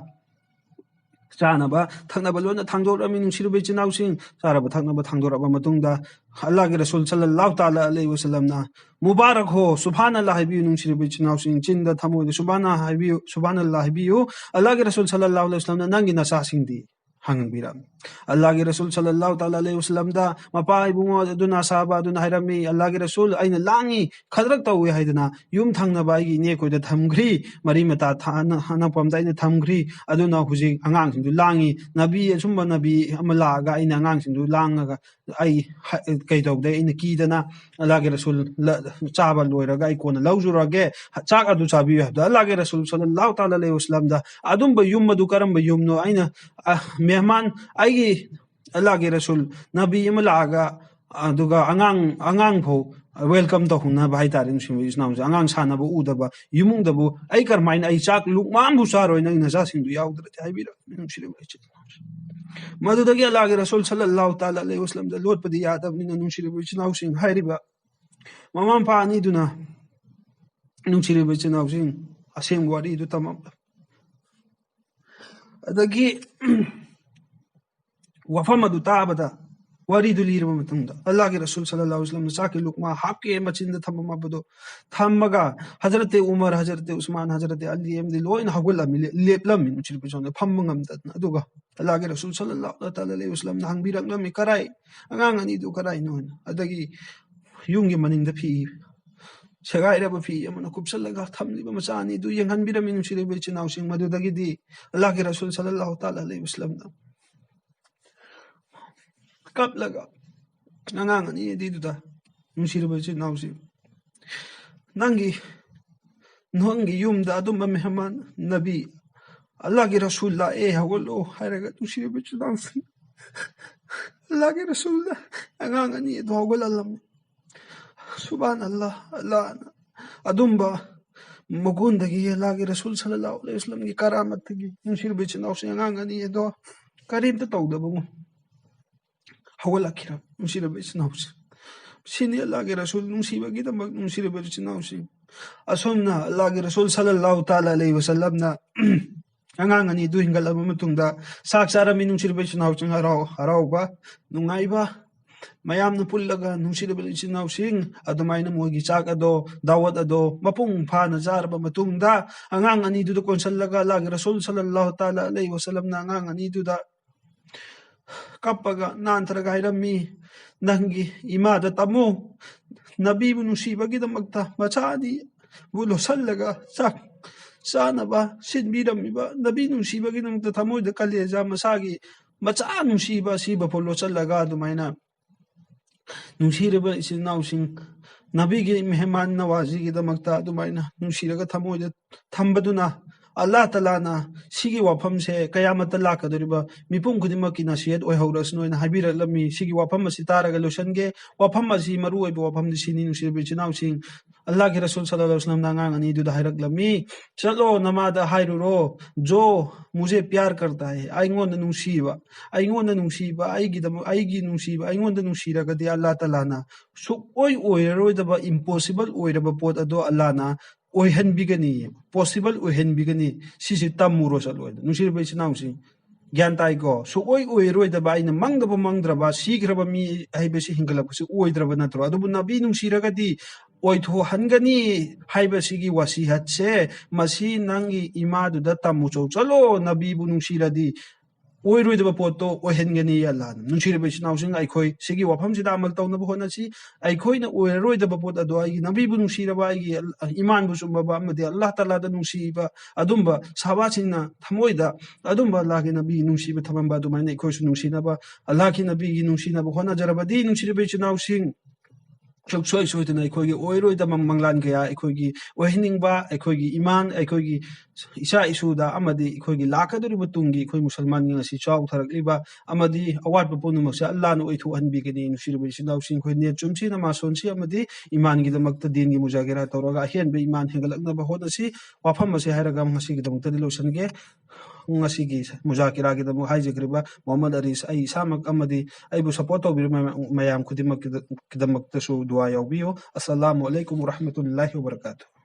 ꯆꯥꯅꯕ ꯊꯛꯅꯕ ꯂꯣꯏꯅ ꯊꯥꯡꯗꯣꯔꯛꯂꯝꯃꯤ ꯅꯨꯡꯁꯤꯔꯨꯕ ꯏꯆꯤꯟ ꯏꯅꯥꯎꯁꯤꯡ꯫ ꯆꯥꯅꯕ ꯊꯛꯅꯕ ꯊꯥꯡꯗꯣꯔꯛꯂꯕ ꯃꯇꯨꯡꯗ ꯑꯜꯂꯥꯍꯒꯤ ꯔꯁꯨꯜ ꯁꯜꯂꯜꯂꯥꯍꯨ ꯇꯥꯂꯥ ꯑꯂꯩꯍꯤ ꯋꯁꯜꯂꯝꯅ "ꯃꯨꯕꯥꯔꯛ ꯍꯣ, ꯁꯨꯕꯍꯥꯅꯜꯂꯥꯍ" ꯍꯥꯏꯕꯤꯌꯨ ꯅꯨꯡꯁꯤꯔꯨꯕ ꯏꯆꯤꯟ ꯏꯅꯥꯎꯁꯤꯡ, ꯆꯤꯟꯗ ꯊꯃꯣꯏꯗ "ꯁꯨꯕꯍꯥꯅ" ꯍꯥꯏꯕꯤꯌꯨ, "ꯁꯨꯕꯍꯥꯅꯜꯂꯥꯍ" ꯍꯥꯏꯕꯤꯌꯨ꯫ ꯑꯜꯂꯥꯍꯒꯤ ꯔꯁꯨꯜ ꯁꯜꯂꯜꯂꯥꯍꯨ ꯑꯂꯩꯍꯤ ꯋꯁꯜꯂꯝꯅ "ꯅꯪꯒꯤ ꯅꯆꯥꯁꯤꯡꯗꯤ?" ꯍꯪꯕꯤꯔꯝꯃꯤ꯫ ꯑꯜꯂꯥꯍꯒꯤ ꯔꯁꯨꯜ ꯁꯜꯂꯜꯂꯥꯍꯨ ꯇꯥꯂꯥ ꯑꯂꯩꯍꯤ ꯋꯁꯜꯂꯝꯗ ꯃꯄꯥ ꯏꯕꯨꯡꯉꯣ ꯑꯗꯨꯅ, ꯁꯍꯥꯕꯥ ꯑꯗꯨꯅ ꯍꯥꯏꯔꯝꯃꯤ, "ꯑꯜꯂꯥꯍꯒꯤ ꯔꯁꯨꯜ, ꯑꯩꯅ ꯂꯥꯡꯉꯤ, ꯈꯗ꯭ꯔꯛ ꯇꯧꯏ ꯍꯥꯏꯗꯅ ꯌꯨꯝ ꯊꯪꯅꯕ ꯑꯩꯒꯤ ꯏꯅꯦꯈꯣꯏꯗ ꯊꯝꯈ꯭ꯔꯤ, ꯃꯔꯤ ꯃꯇꯥ ꯊꯥ-, ꯑꯅ-, ꯑꯅꯛꯄ ꯑꯝꯗ ꯑꯩꯅ ꯊꯝꯈ꯭ꯔꯤ꯫ ꯑꯗꯨꯅ ꯍꯧꯖꯤꯛ ꯑꯉꯥꯡꯁꯤꯡꯗꯨ ꯂꯥꯡꯉꯤ, ꯅꯕꯤ, ꯑꯆꯨꯝꯕ ꯅꯕꯤ ꯑꯃ ꯂꯥꯛꯑꯒ ꯑꯩꯅ ꯑꯉꯥꯡꯁꯤꯡꯗꯨ ꯂꯥꯡꯉꯒ ꯑꯩ ꯍ-, ꯀꯩꯗꯧꯗꯦ, ꯑꯩꯅ ꯀꯤꯗꯅ ꯑꯜꯂꯥꯍꯒꯤ ꯔꯁꯨꯜ ꯂ-, ꯆꯥꯕ ꯂꯣꯏꯔꯒ ꯑꯩ ꯀꯣꯟꯅ ꯂꯧꯖꯔꯒꯦ, ꯆꯥꯛ ꯑꯗꯨ ꯆꯥꯕꯤꯌꯨ" ꯍꯥꯏꯕꯗ ꯑꯜꯂꯥꯍꯒꯤ ꯔꯁꯨꯜ ꯁꯜꯂꯜꯂꯥꯍꯨ ꯇꯥꯂꯥ ꯑꯂꯩꯍꯤ ꯋꯁꯜꯂꯝꯗ ꯑꯗꯨꯝꯕ ꯌꯨꯝ ꯑꯗꯨ ꯀꯔꯝꯕ ꯌꯨꯝꯅꯣ? ꯑꯩꯅ, ꯑ, ꯃꯦꯍꯃꯥꯟ, ꯑꯩꯒꯤ ꯑꯜꯂꯥꯍꯒꯤ ꯔꯁꯨꯜ, ꯅꯕꯤ ꯑꯃ ꯂꯥꯛꯑꯒ, ꯑꯗꯨꯒ ꯑꯉꯥꯡ, ꯑꯉꯥꯡ ꯐꯥꯎ welcome ꯇꯧꯍꯧꯅꯕ ꯍꯥꯏꯇꯥꯔꯦ, ꯅꯨꯡꯁꯤꯕ ꯏꯆꯤꯟ ꯏꯅꯥꯎꯁꯦ, ꯑꯉꯥꯡ ꯁꯥꯟꯅꯕ ꯎꯗꯕ ꯏꯃꯨꯡꯗꯕꯨ ꯑꯩ ꯀꯔꯝꯍꯥꯏꯅ, ꯑꯩ ꯆꯥꯛ ꯂꯨꯛꯃꯥ ꯑꯃꯕꯨ ꯆꯥꯔꯣꯏ ꯅꯪ ꯅꯆꯥꯁꯤꯡꯗꯨ ꯌꯥꯎꯗ꯭ꯔꯗꯤ ꯍꯥꯏꯕꯤꯔꯛꯑꯦ, ꯅꯨꯡꯁꯤꯔꯕ ꯏꯆꯤꯟ ꯏꯅꯥꯎꯁꯦ꯫ ꯃꯗꯨꯗꯒꯤ ꯑꯜꯂꯥꯍꯒꯤ ꯔꯁꯨꯜ ꯁꯜꯂꯜꯂꯥꯍꯨ ꯇꯥꯂꯥ ꯑꯂꯩꯍꯤ ꯋꯁꯜꯂꯝꯗ ꯂꯣꯠꯄꯗꯤ ꯌꯥꯗꯕꯅꯤꯅ, ꯅꯨꯡꯁꯤꯔꯕ ꯏꯆꯤꯟ ꯏꯅꯥꯎꯁꯤꯡ, ꯍꯥꯏꯔꯤꯕ ꯃꯃꯥ ꯃꯄꯥ ꯑꯅꯤꯗꯨꯅ, ꯅꯨꯡꯁꯤꯔꯕ ꯏꯆꯤꯟ ꯏꯅꯥꯎꯁꯤꯡ, ꯑꯁꯦꯡꯕ ꯋꯥꯔꯤꯗꯨ ꯇꯝꯃꯝꯂꯦ꯫ ꯑꯗꯒꯤ ꯋꯥꯐꯝ ꯑꯗꯨ ꯇꯥꯕꯗ ꯋꯥꯔꯤꯗꯨ ꯂꯤꯔꯕ ꯃꯇꯨꯡꯗ ꯑꯜꯂꯥꯍꯒꯤ ꯔꯁꯨꯜ ꯁꯜꯂꯜꯂꯥꯍꯨ ꯑꯂꯩꯍꯤ ꯋꯥꯁꯂꯝꯅ ꯆꯥꯛꯀꯤ ꯂꯨꯛꯃꯥ ꯍꯥꯞꯀꯦ ꯃꯆꯤꯟꯗ ꯊꯝꯃꯝꯕꯗꯣ ꯊꯝꯃꯒ ꯍꯖꯔꯠꯇꯦ ꯎꯃꯔ, ꯍꯖꯔꯠꯇꯦ ꯎꯁꯃꯥꯟ, ꯍꯖꯔꯠꯇꯦ ꯑꯂꯤ ꯑꯃꯗꯤ ꯂꯣꯏꯅ ꯍꯧꯒꯠꯂꯝꯃꯤ, ꯂꯦ-, ꯂꯦꯞꯂꯝꯃꯤ ꯅꯨꯡꯁꯤꯔꯕ ꯏꯆꯤꯟ ꯏꯅꯥꯎꯁꯤꯡ, ꯐꯝꯕ ꯉꯝꯗꯗꯅ꯫ ꯑꯗꯨꯒ ꯑꯜꯂꯥꯍꯒꯤ ꯔꯁꯨꯜ ꯁꯜꯂꯜꯂꯥꯍꯨ ꯇꯥꯂꯥ ꯑꯂꯩꯍꯤ ꯋꯥꯁꯂꯝꯅ ꯍꯪꯕꯤꯔꯛꯂꯝꯃꯤ, "ꯀꯔꯥꯏ, ꯑꯉꯥꯡ ꯑꯅꯤꯗꯨ ꯀꯔꯥꯏꯅꯣ?" ꯍꯥꯏꯅ꯫ ꯑꯗꯒꯤ ꯌꯨꯝꯒꯤ ꯃꯅꯤꯡꯗ ꯐꯤ ꯁꯦꯒꯥꯏꯔꯕ ꯐꯤ ꯑꯃꯅ ꯀꯨꯞꯁꯜꯂꯒ ꯊꯝꯂꯤꯕ ꯃꯆꯥ ꯑꯅꯤꯗꯨ ꯌꯦꯡꯍꯟꯕꯤꯔꯝꯃꯤ ꯅꯨꯡꯁꯤꯔꯕ ꯏꯆꯤꯟ ꯏꯅꯥꯎꯁꯤꯡ꯫ ꯃꯗꯨꯗꯒꯤꯗꯤ ꯑꯜꯂꯥꯍꯒꯤ ꯔꯁꯨꯜ ꯁꯜꯂꯜꯂꯥꯍꯨ ꯇꯥꯂꯥ ꯑꯂꯩꯍꯤ ꯋꯥꯁꯂꯝꯅ ꯀꯞꯂꯒ ꯑꯉꯥꯡ ꯑꯅꯤ ꯑꯅꯤꯗꯨꯗ, "ꯅꯨꯡꯁꯤꯔꯕ ꯏꯆꯤꯟ ꯏꯅꯥꯎꯁꯤꯡ, ꯅꯪꯒꯤ, ꯅꯪꯒꯤ ꯌꯨꯝꯗ ꯑꯗꯨꯝꯕ ꯃꯦꯍꯃꯥꯟ, ꯅꯕꯤ, ꯑꯜꯂꯥꯍꯒꯤ ꯔꯁꯨꯜ ꯂꯥꯛꯑꯦ, ꯍꯧꯒꯠꯂꯣ" ꯍꯥꯏꯔꯒ, ꯅꯨꯡꯁꯤꯔꯕ ꯏꯆꯤꯟ ꯏꯅꯥꯎꯁꯤꯡ, ꯑꯜꯂꯥꯍꯒꯤ ꯔꯁꯨꯜꯅ ꯑꯉꯥꯡ ꯑꯅꯤ ꯑꯗꯨ ꯍꯧꯒꯠꯍꯜꯂꯝꯃꯤ꯫ ꯁꯨꯕꯍꯥꯟ ꯑꯜꯂꯥꯍ, ꯑꯜꯂꯥꯍꯅ ꯑꯗꯨꯝꯕ ꯃꯒꯨꯟꯗꯒꯤ, ꯑꯜꯂꯥꯍꯒꯤ ꯔꯁꯨꯜ ꯁꯜꯂꯜꯂꯥꯍꯨ ꯑꯂꯩꯍꯤ ꯋꯥꯁꯂꯝꯒꯤ ꯀꯔꯥꯃꯠꯇꯒꯤ ꯅꯨꯡꯁꯤꯔꯕ ꯏꯆꯤꯟ ꯏꯅꯥꯎꯁꯤꯡ, ꯑꯉꯥꯡ ꯑꯅꯤ ꯑꯗꯣ ꯀꯔꯤꯝꯇ ꯇꯧꯗꯕꯒꯨꯝ ꯍꯧꯒꯠꯂꯛꯈꯤꯔꯕ ꯅꯨꯡꯁꯤꯔꯕ ꯏꯆꯤꯟ ꯏꯅꯥꯎꯁꯤꯡ꯫ ꯁꯤꯅꯤ ꯑꯜꯂꯥꯍꯒꯤ ꯔꯁꯨꯜ ꯅꯨꯡꯁꯤꯕꯒꯤꯗꯃꯛ ꯅꯨꯡꯁꯤꯔꯕ ꯏꯆꯤꯟ ꯏꯅꯥꯎꯁꯤꯡ꯫ ꯑꯁꯨꯝꯅ ꯑꯜꯂꯥꯍꯒꯤ ꯔꯁꯨꯜ ꯁꯜꯂꯜꯂꯥꯍꯨ ꯇꯥꯂꯥ ꯑꯂꯩꯍꯤ ꯋꯥꯁꯂꯝꯅ ꯑꯉꯥꯡ ꯑꯅꯤꯗꯨ ꯍꯤꯡꯒꯠꯂꯕ ꯃꯇꯨꯡꯗ ꯆꯥꯛ ꯆꯥꯔꯝꯃꯤ ꯅꯨꯡꯁꯤꯔꯕ ꯏꯆꯤꯟ ꯏꯅꯥꯎꯁꯤꯡ꯫ ꯍꯔꯥꯎ, ꯍꯔꯥꯎꯕ, ꯅꯨꯡꯉꯥꯏꯕ, ꯃꯌꯥꯝꯅ ꯄꯨꯜꯂꯒ ꯅꯨꯡꯁꯤꯔꯕ ꯏꯆꯤꯟ ꯏꯅꯥꯎꯁꯤꯡ ꯑꯗꯨꯃꯥꯏꯅ ꯃꯣꯏꯒꯤ ꯆꯥꯛ ꯑꯗꯣ, ꯗꯥꯋꯠ ꯑꯗꯣ ꯃꯄꯨꯡ ꯐꯥꯅ ꯆꯥꯔꯕ ꯃꯇꯨꯡꯗ ꯑꯉꯥꯡ ꯑꯅꯤꯗꯨꯗ ꯀꯣꯟꯁꯤꯜꯂꯒ ꯑꯜꯂꯥꯍꯒꯤ ꯔꯁꯨꯜ ꯁꯜꯂꯜꯂꯥꯍꯨ ꯇꯥꯂꯥ ꯑꯂꯩꯍꯤ ꯋꯥꯁꯂꯝꯅ ꯑꯉꯥꯡ ꯑꯅꯤꯗꯨꯗ ꯀꯞꯄꯒ ꯅꯥꯟꯊꯔꯒ ꯍꯥꯏꯔꯝꯃꯤ, "ꯅꯪꯒꯤ ꯏꯃꯥꯗ ꯇꯝꯃꯨ, ꯅꯕꯤꯕꯨ ꯅꯨꯡꯁꯤꯕꯒꯤꯗꯃꯛꯇ ꯃꯆꯥ ꯑꯅꯤꯕꯨ ꯂꯣꯠꯁꯤꯜꯂꯒ ꯆꯥꯛ ꯆꯥꯅꯕ ꯁꯤꯟꯕꯤꯔꯝꯃꯤꯕ ꯅꯕꯤ ꯅꯨꯡꯁꯤꯕꯒꯤꯗꯃꯛꯇ ꯊꯃꯣꯏꯗ ꯀꯂꯦꯖꯥ ꯃꯁꯥꯒꯤ ꯃꯆꯥ ꯅꯨꯡꯁꯤꯕ ꯑꯁꯤꯕꯐꯥꯎ ꯂꯣꯠꯁꯤꯜꯂꯒ ꯑꯗꯨꯃꯥꯏꯅ ꯅꯨꯡꯁꯤꯔꯕ ꯏꯆꯤꯟ ꯏꯅꯥꯎꯁꯤꯡ, ꯅꯕꯤꯒꯤ ꯃꯦꯍꯃꯥꯟ ꯅꯋꯥꯖꯤꯒꯤꯗꯃꯛꯇ ꯑꯗꯨꯃꯥꯏꯅ ꯅꯨꯡꯁꯤꯔꯒ ꯊꯃꯣꯏꯗ ꯊꯝꯕꯗꯨꯅ ꯑꯜꯂꯥꯍ ꯇꯥꯂꯥꯅ ꯁꯤꯒꯤ ꯋꯥꯐꯝꯁꯦ ꯀꯌꯥꯃꯠꯇ ꯂꯥꯛꯀꯗꯧꯔꯤꯕ ꯃꯤꯄꯨꯝ ꯈꯨꯗꯤꯡꯃꯛꯀꯤ ꯅꯁꯤꯍꯠ ꯑꯣꯏꯍꯧꯔꯁꯅꯨ" ꯍꯥꯏꯅ ꯍꯥꯏꯕꯤꯔꯛꯂꯝꯃꯤ꯫ ꯁꯤꯒꯤ ꯋꯥꯐꯝ ꯑꯁꯤ ꯇꯥꯔꯒ ꯂꯣꯏꯁꯤꯟꯒꯦ꯫ ꯋꯥꯐꯝ ꯑꯁꯤ, ꯃꯔꯨ ꯑꯣꯏꯕ ꯋꯥꯐꯝꯗꯤ ꯁꯤꯅꯤ, ꯅꯨꯡꯁꯤꯔꯕ ꯏꯆꯤꯟ ꯏꯅꯥꯎꯁꯤꯡ, ꯑꯜꯂꯥꯍꯒꯤ ꯔꯁꯨꯜ ꯁꯜꯂꯜꯂꯥꯍꯨ ꯑꯂꯩꯍꯤ ꯋꯥꯁꯂꯝꯅ ꯑꯉꯥꯡ ꯑꯅꯤꯗꯨꯗ ꯍꯥꯏꯔꯛꯂꯝꯃꯤ, "ꯆꯠꯂꯣ, ꯅꯃꯥꯗ ꯍꯥꯏꯔꯨꯔꯣ, ꯖꯣ ꯃꯨꯖꯦ ꯄ꯭ꯌꯥꯔ ꯀꯔꯇꯥ ꯍꯦ, ꯑꯩꯉꯣꯟꯗ ꯅꯨꯡꯁꯤꯕ, ꯑꯩꯉꯣꯟꯗ ꯅꯨꯡꯁꯤꯕ, ꯑꯩꯒꯤꯗꯃꯛ, ꯑꯩꯒꯤ ꯅꯨꯡꯁꯤꯕ, ꯑꯩꯉꯣꯟꯗ ꯅꯨꯡꯁꯤꯔꯒꯗꯤ ꯑꯜꯂꯥꯍ ꯇꯥꯂꯥꯅ ꯁꯨꯛꯑꯣꯏ ꯑꯣꯏꯔꯔꯣꯏꯗꯕ, ꯏꯝꯄꯣꯁꯤꯕꯜ ꯑꯣꯏꯔꯕ ꯄꯣꯠ ꯑꯗꯣ ꯑꯜꯂꯥꯍꯅ ꯑꯣꯏꯍꯟꯕꯤꯒꯅꯤ, ꯄꯣꯁꯤꯕꯜ ꯑꯣꯏꯍꯟꯕꯤꯒꯅꯤ꯫ ꯁꯤꯁꯦ ꯇꯝꯃꯨꯔꯣ, ꯆꯠꯂꯣ" ꯍꯥꯏꯅ꯫ ꯅꯨꯡꯁꯤꯔꯕ ꯏꯆꯤꯟ ꯏꯅꯥꯎꯁꯤꯡ, ꯒ꯭ꯌꯥꯟ ꯇꯥꯏꯀꯣ? ꯁꯨꯛꯑꯣꯏ ꯑꯣꯏꯔꯣꯏꯗꯕ, ꯑꯩꯅ ꯃꯪꯗꯕ ꯃꯪꯗ꯭ꯔꯕ, ꯁꯤꯈ꯭ꯔꯕ ꯃꯤ ꯍꯥꯏꯕꯁꯤ ꯍꯤꯡꯒꯠꯂꯛꯄꯁꯤ ꯑꯣꯏꯗ꯭ꯔꯕ ꯅꯠꯇ꯭ꯔꯣ? ꯑꯗꯨꯕꯨ ꯅꯕꯤ ꯅꯨꯡꯁꯤꯔꯒꯗꯤ ꯑꯣꯏꯊꯣꯛꯍꯟꯒꯅꯤ ꯍꯥꯏꯕꯁꯤꯒꯤ ꯋꯥꯁꯤꯍꯠꯁꯦ, ꯃꯁꯤ ꯅꯪꯒꯤ ꯏꯃꯥꯗꯨꯗ ꯇꯝꯃꯨ ꯆꯧ꯫ ꯆꯠꯂꯣ, ꯅꯕꯤꯕꯨ ꯅꯨꯡꯁꯤꯔꯗꯤ ꯑꯣꯏꯔꯣꯏꯗꯕ ꯄꯣꯠꯇꯣ ꯑꯣꯏꯍꯟꯒꯅꯤ ꯑꯜꯂꯥꯍꯅ꯫ ꯅꯨꯡꯁꯤꯔꯕ ꯏꯆꯤꯟ ꯏꯅꯥꯎꯁꯤꯡ, ꯑꯩꯈꯣꯏ ꯁꯤꯒꯤ ꯋꯥꯐꯝꯁꯤꯗ ꯑꯃꯜ ꯇꯧꯅꯕ ꯍꯣꯠꯅꯁꯤ꯫ ꯑꯩꯈꯣꯏꯅ ꯑꯣꯏꯔꯔꯣꯏꯗꯕ ꯄꯣꯠ ꯑꯗꯣ, ꯑꯩꯒꯤ ꯅꯕꯤꯕꯨ ꯅꯨꯡꯁꯤꯔꯕ, ꯑꯩꯒꯤ ꯑꯜ-, ꯏꯃꯥꯟꯕꯨ ꯆꯨꯝꯃꯕ ꯑꯃꯗꯤ ꯑꯜꯂꯥꯍ ꯇꯥꯂꯥꯗ ꯅꯨꯡꯁꯤꯕ ꯑꯗꯨꯝꯕ ꯁꯍꯥꯕꯥꯁꯤꯡꯅ ꯊꯃꯣꯏꯗ ꯑꯗꯨꯝꯕ ꯑꯜꯂꯥꯍꯒꯤ ꯅꯕꯤꯒꯤ ꯅꯨꯡꯁꯤꯕ ꯊꯝꯃꯝꯕ ꯑꯗꯨꯃꯥꯏꯅ ꯑꯩꯈꯣꯏꯁꯨ ꯅꯨꯡꯁꯤꯅꯕ, ꯑꯜꯂꯥꯍꯒꯤ ꯅꯕꯤꯒꯤ ꯅꯨꯡꯁꯤꯅꯕ ꯍꯣꯠꯅꯖꯔꯕꯗꯤ, ꯅꯨꯡꯁꯤꯔꯕ ꯏꯆꯤꯟ ꯏꯅꯥꯎꯁꯤꯡ, ꯁꯨꯡꯁꯣꯏ ꯁꯣꯏꯗꯅ ꯑꯩꯈꯣꯏꯒꯤ ꯑꯣꯏꯔꯣꯏꯗꯕ ꯃꯪꯂꯥꯟ ꯀꯌꯥ, ꯑꯩꯈꯣꯏꯒꯤ ꯑꯣꯏꯍꯟꯅꯤꯡꯕ, ꯑꯩꯈꯣꯏꯒꯤ ꯏꯃꯥꯟ, ꯑꯩꯈꯣꯏꯒꯤ ꯏꯆꯥ ꯏꯁꯨꯗ ꯑꯃꯗꯤ ꯑꯩꯈꯣꯏꯒꯤ ꯂꯥꯛꯀꯗꯧꯔꯤꯕ ꯇꯨꯡꯒꯤ ꯑꯩꯈꯣꯏ ꯃꯨꯁꯜꯃꯥꯟꯒꯤ ꯉꯁꯤ ꯆꯥꯎꯊꯔꯛꯂꯤꯕ ꯑꯃꯗꯤ ꯑꯋꯥꯠꯄ ꯄꯨꯝꯅꯃꯛꯁꯦ ꯑꯜꯂꯥꯍꯅ ꯑꯣꯏꯊꯣꯛꯍꯟꯕꯤꯒꯅꯤ꯫ ꯅꯨꯡꯁꯤꯔꯕ ꯏꯆꯤꯟ ꯏꯅꯥꯎꯁꯤꯡ, ꯑꯩꯈꯣꯏ ꯅꯦꯠ ꯆꯨꯝꯁꯤ, ꯅꯃꯥꯖ ꯁꯣꯟꯁꯤ ꯑꯃꯗꯤ ꯏꯃꯥꯟꯒꯤꯗꯃꯛꯇ ꯗꯤꯟꯒꯤ ꯃꯨꯖꯥꯒꯦꯔꯥ ꯇꯧꯔꯒ ꯑꯍꯦꯟꯕ ꯏꯃꯥꯟ ꯍꯦꯟꯒꯠꯂꯛꯅꯕ ꯍꯣꯠꯅꯁꯤ꯫ ꯋꯥꯐꯝ ꯑꯁꯤ ꯍꯥꯏꯔꯒ ꯉꯁꯤꯒꯤꯗꯃꯛꯇꯗꯤ ꯂꯣꯏꯁꯤꯟꯒꯦ꯫ ꯉꯁꯤꯒꯤ ꯃꯨꯖꯥꯀꯤꯔꯥꯒꯤꯗꯃꯛ ꯍꯥꯏꯖꯈ꯭ꯔꯤꯕ ꯃꯣꯍꯝꯃꯗ ꯑꯔꯤꯁ, ꯑꯩ ꯏꯁꯥꯃꯛ ꯑꯃꯗꯤ ꯑꯩꯕꯨ ꯁꯄꯣꯔꯠ ꯇꯧꯕꯤꯔꯤꯕ ꯃꯌꯥꯝ, ꯃꯌꯥꯝ ꯈꯨꯗꯤꯡꯃꯛꯀꯤꯗꯃꯛꯇꯁꯨ ꯗꯨꯋꯥ ꯌꯥꯎꯕꯤꯌꯨ꯫ ꯑꯁꯁꯂꯥꯃꯨ ꯑꯂꯩꯀꯨꯝ ꯋꯔꯍꯃꯇꯨꯜꯂꯥꯍꯤ ꯋꯕꯔꯀꯥꯇꯨꯍ꯫